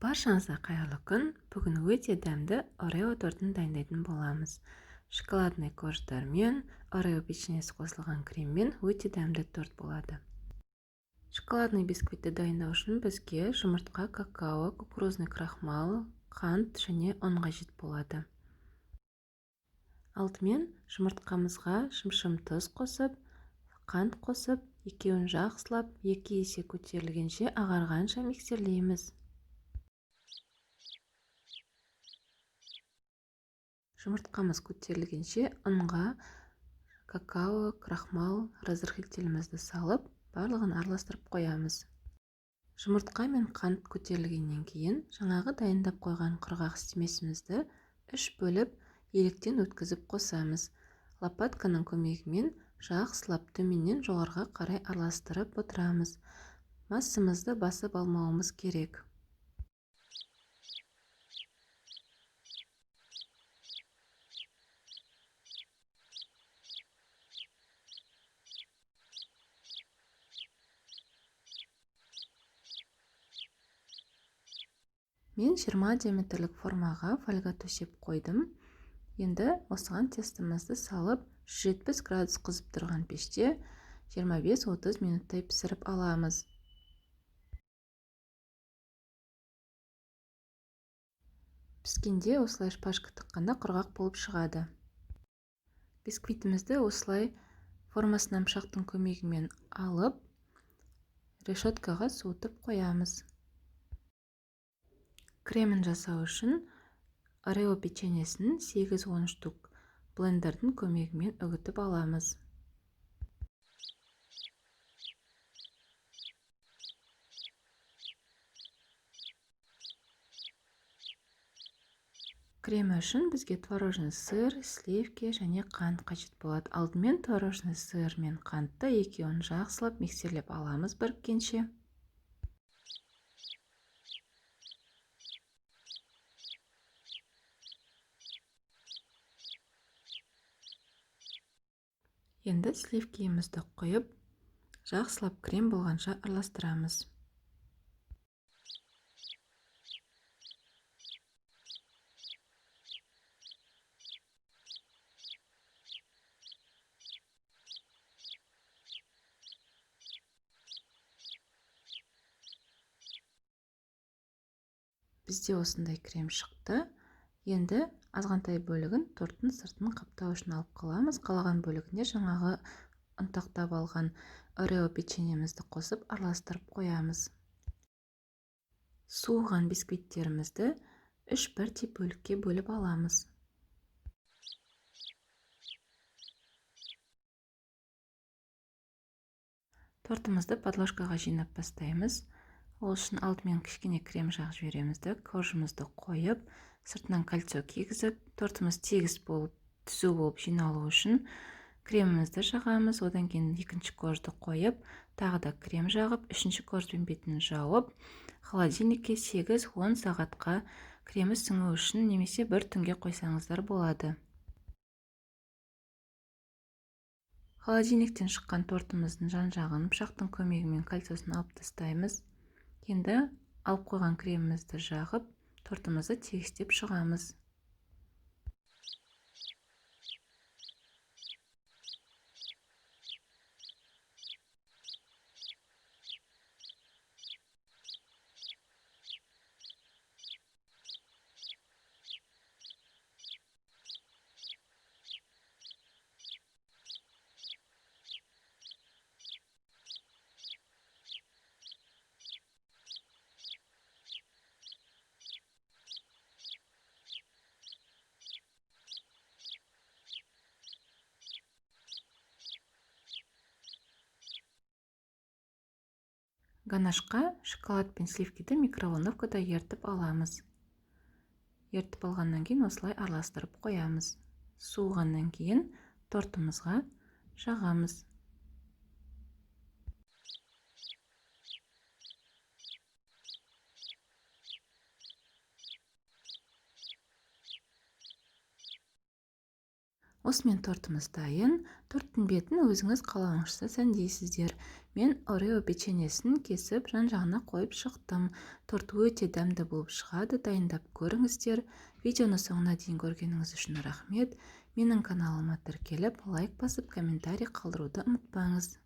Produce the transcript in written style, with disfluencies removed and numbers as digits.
Баршаңызға қайырлы күн. Бүгін өте дәмді Орео тортын дайындайтын боламыз. Шоколадный корждармен, Орео печеньесі қосылған креммен өте дәмді торт болады. Шоколадный бисквитті дайындау үшін бізге жұмыртқа, какао, кукурузный крахмал, қант және ұн қажет болады. Алдымен жұмыртқамызға шымшым тұз қосып, қант қосып, екеуін жақсылап 2 есе көтерілгенше ағарғанша миксерлейміз. Жұмыртқамыз көтерілгенше ұнға какао, крахмал, разрыхлителімізді салып, барлығын араластырып қоямыз. Жұмыртқа мен қант көтерілгеннен кейін жаңағы дайындап қойған құрғақ смесімізді 3 бөліп електен өткізіп қосамыз. Лопатканың көмегімен жақсылап төменнен жоғарыға қарай араластырып отырамыз. Массамызды басып алмауымыз керек. Мен 20 диаметрлік формаға фольга төсеп қойдым. Енді осыған тестімізді салып, 170 градус қызып тұрған пеште 25-30 минуттай пісіріп аламыз. Піскенде осылай шпажка тыққанда құрғақ болып шығады. Бисквитімізді осылай формасынан пышақтың көмегімен алып, решеткаға суытып қоямыз. Кремін жасау үшін Орео печеньесін 8-10 штук блендердің көмегімен үгітіп аламыз. Кремі үшін бізге творожный сыр, сливки және қант қажет болады. Алдымен творожный сыр мен қантты екеуін жақсылап миксерлеп аламыз біріккенше. Енді сливкиімізді құйып, жақсылап крем болғанша араластырамыз. Бізде осындай крем шықты. Енді азғантай бөлігін торттың сыртын қаптау үшін алып қаламыз. Қалаған бөлігіне жаңағы ұнтақтап алған Орео печеньемізді қосып араластырып қоямыз. Суыған бисквиттерімізді 3 бірдей бөлікке бөліп аламыз. Тортымызды подложкаға жинап бастаймыз. Ол үшін алдымен кішкене крем жағып жібереміз де, коржымызды қойып, сыртынан кольцо кигізіп, тортымыз тегіс болып, түзу болып жиналу үшін кремімізді жағамыз. Одан кейін екінші коржды қойып, тағы да крем жағып, үшінші коржбен бетін жауып, холодильникке 8-10 сағатқа кремі сіңу үшін немесе бір түнге қойсаңыздар болады. Холодильниктен шыққан тортымыздың жан-жағын пышақтың көмегімен кольцосын алып тастаймыз. Енді алып қойған кремімізді жағып, тортымызды тегістеп шығамыз. Ганашқа шоколад пен сливкиді микроволновкада ерітіп аламыз. Ерітіп алғаннан кейін осылай араластырып қоямыз. Суығаннан кейін тортымызға жағамыз. Осымен тортымыз дайын. Торттың бетін өзіңіз қалауыңызша сәндейсіздер. Мен Орео печеньесін кесіп, жан жағына қойып шықтым. Торт өте дәмді болып шығады, дайындап көріңіздер. Видеоны соңына дейін көргеніңіз үшін рахмет. Менің каналыма тіркеліп, лайк басып, комментарий қалдыруды ұмытпаңыз.